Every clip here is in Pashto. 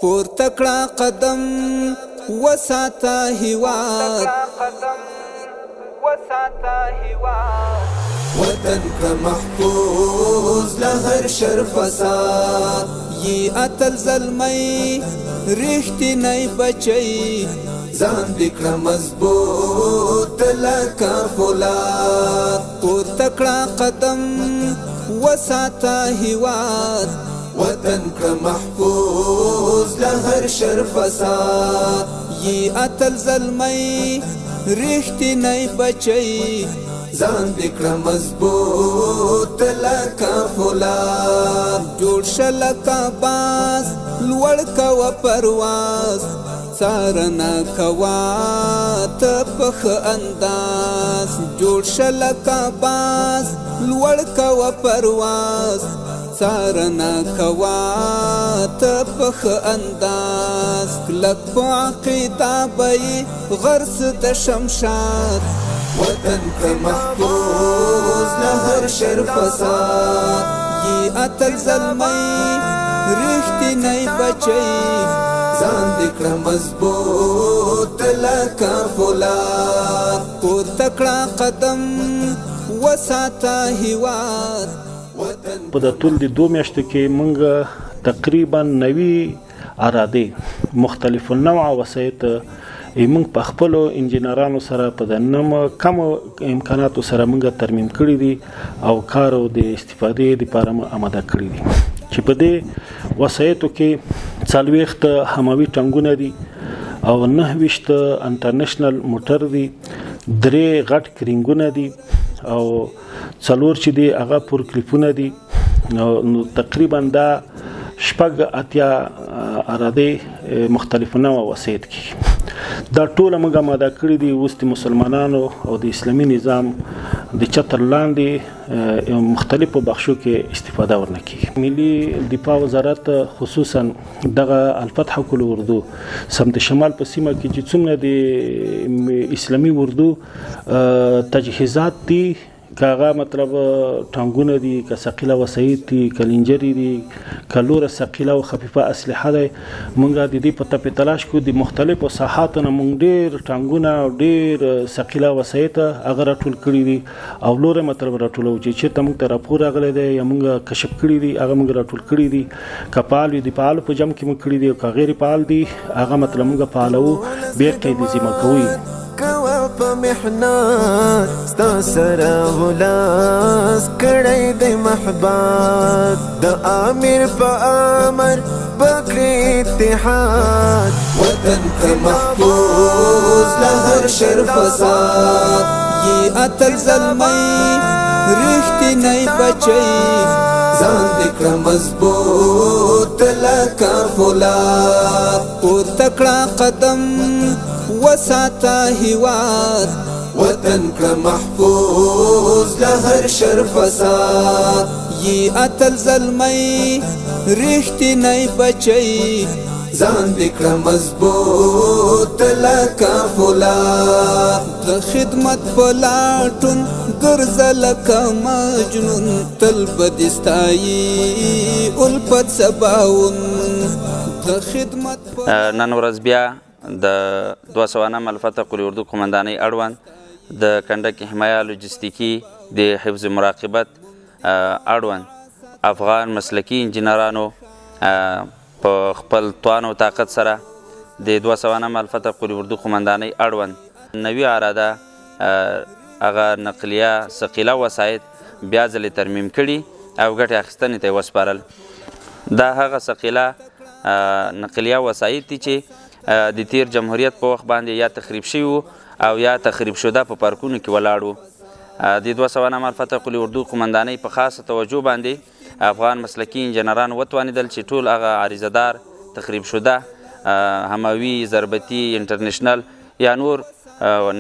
پورته کړه قدم وساته هیواد، وطن کړه محفوظ له هر شر فساد. یی اتل زلمی رښتینی بچی، ځان دې کړه مضبوط لکه فولاد. پورته کړه قدم وساته هیواد، وطن کړه محفوظ له هر شر فساد. یی اتل زلمی رښتینی بچی، ځان دې کړه مضبوط لکه فولاد. جوړ شه لکه باز لوړ کوه پرواز، څارنه کوه ته په ښه انداز. جوړ شه لکه باز لوړ کوه پرواز، څارنه کوه ته په ښه انداز. کلک په عقیده به یې غرس د شمشاد، وطن کړه محفوظ له هر شر فساد. یی اتل زلمی رښتینی بچی، ځان دې کړه مضبوط لکه فولاد. پورته کړه قدم وساته هیواد. په د طول د 2 میاشتو کې موږ تقریبا 90 عرادې مختلف النوع وسایط موږ په خپلو انجینرانو سره په د نمو کمو امکاناتو سره موږ ترمیم کړي دي او کار او د استفادې دپاره مو اماده کړي دي، چې په دې وسایطو کې 40 هماوي ټانګونه دي او 29 انټرنیشنل موټر دي، 3 غټ کرینګونه دي او 4 چې دي هغه پورکلیفونه دي. نو تقریبا دا 86 عرادې مختلف نوع وسایط کېږي. دا ټوله موږ آماده کړي دي. اوس د مسلمانانو او د اسلامي نظام د چتر لاندې مختلفو بخشو کې استفاده ورنه کېږي. ملي دفاع وزارت خصوصا دغه الفتح کل اردو سمت شمال په سیمه کې چې څومره د اسلامي اردو تجهیزات دي، که هغه مطلب ټانګونه دي، که ثقیله وسایط دي، که لنجرې دي، که لوره ثقیله او خفیفه اسلحه دی، موږ د دې په تپې تلاش کوو. د مختلفو ساحاتو نه موږ ډېر ټانګونه او ډېر ثقیله وسایط هغه راټول کړي دي او لوره مطلب راټولوو چې چېرته موږ ته راپور راغلی دی یا موږ کشف کړي دي هغه موږ راټول کړي دي. که فعال وي د فعالو په جمع کې موږ کړي دي او که غیر فعال دي هغه مطلب موږ فعالوو، بېرته یې د ذمه کوو. کوه په محنت ستا سره غلاس کړی دی محبت، د امیر په امر بکړي اتحاد. وطن کړه محفوظ له هر شر فساد. یی اتل زلمی رښتینی بچی، ځان دې کړه مضبوط لکه فولاد. پورته کړه قدم وساته هیواد، وطن کړه محفوظ له هر شر فساد. یی اتل زلمی رښتینی بچی، ځان دې کړه مضبوط لکه فولاد. د خدمت په لاټون ګرځه لکه مجنون، تل به دې ستایي الفت سباون. د خدمت نن ورځ بیا د 209 الفتح قول اردو قومندانۍ اړوند د کنډک حمایه لوجستیکي د حفظ مراقبت اړوند افغان مسلکي انجینرانو په خپل توان او طاقت سره د 209 الفتح قول اردو قومندانۍ اړوند 90 عراده هغه نقلیه ثقیله وسایط بیا ځلې ترمیم کړي او ګټې اخیستنې ته یې وسپارل. دا هغه ثقیله نقلیه وسایط دي چې د تیر جمهوریت په وخت باندې یا تخریب شوي وو او یا تخریب شده په پارکونو کې ولاړ وو. د 209 الفتح قول اردو قومندانۍ په خاصه توجه باندې افغان مسلکي انجنیران وتوانېدل چې ټول هغه عریضه دار تخریب شده هماوي، ضربتي، انټرنیشنل یا نور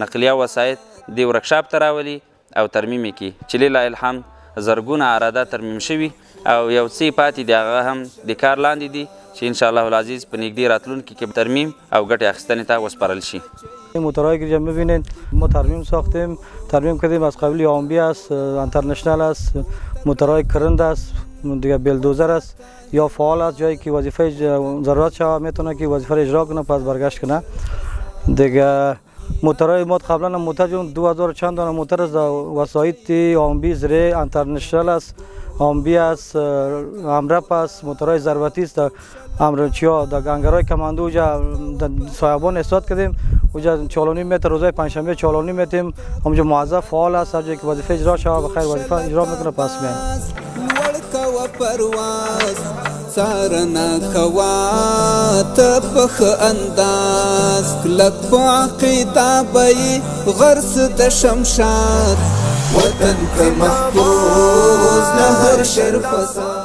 نقلیه وسایط دې ورکشاپ ته راولي او ترمیم یې کړي، چې لله الحمد زرګونه عراده ترمیم شوي او یو څه پاتې دي هغه هم د کار لاندې دي چې انشاءالله العزیز په نږدې راتلونکي کې ترمیم او ګټې اخیستنې ته وسپارل شي. موتورهایی که میبینید ما ترمیم ساختیم، ترمیم کردیم، از قبیل یامبی است، انترنشنال است، موتورهای کرند است، دیگه بلدوزر است یا فعال است، جایی که وظیفه ضرورت شود میتونه که وظیفه اجرا کنه پس برگشت کنه. دیگه موترهای ما قبلا موتر 2000 چند دانه موتر است، وسایط آمبی زره انترنشنال است، آمبی است، امرپ است، موترهای ضربتی است. امرچیا در گنگرای کماندو اوجا صاحبان استاد کردیم، اوجا 4.5 متر روزای پنجشنبه 4.5 متر اونجا موظف فعال است، هر جایی که وظیفه اجرا شود بخیر وظیفه اجرا میکنه پس میاد. پرواز څارنه کوه ته په ښه انداز، کلک په عقیده به یې غرس د شمشاد، وطن که محفوظ له هر شر فساد.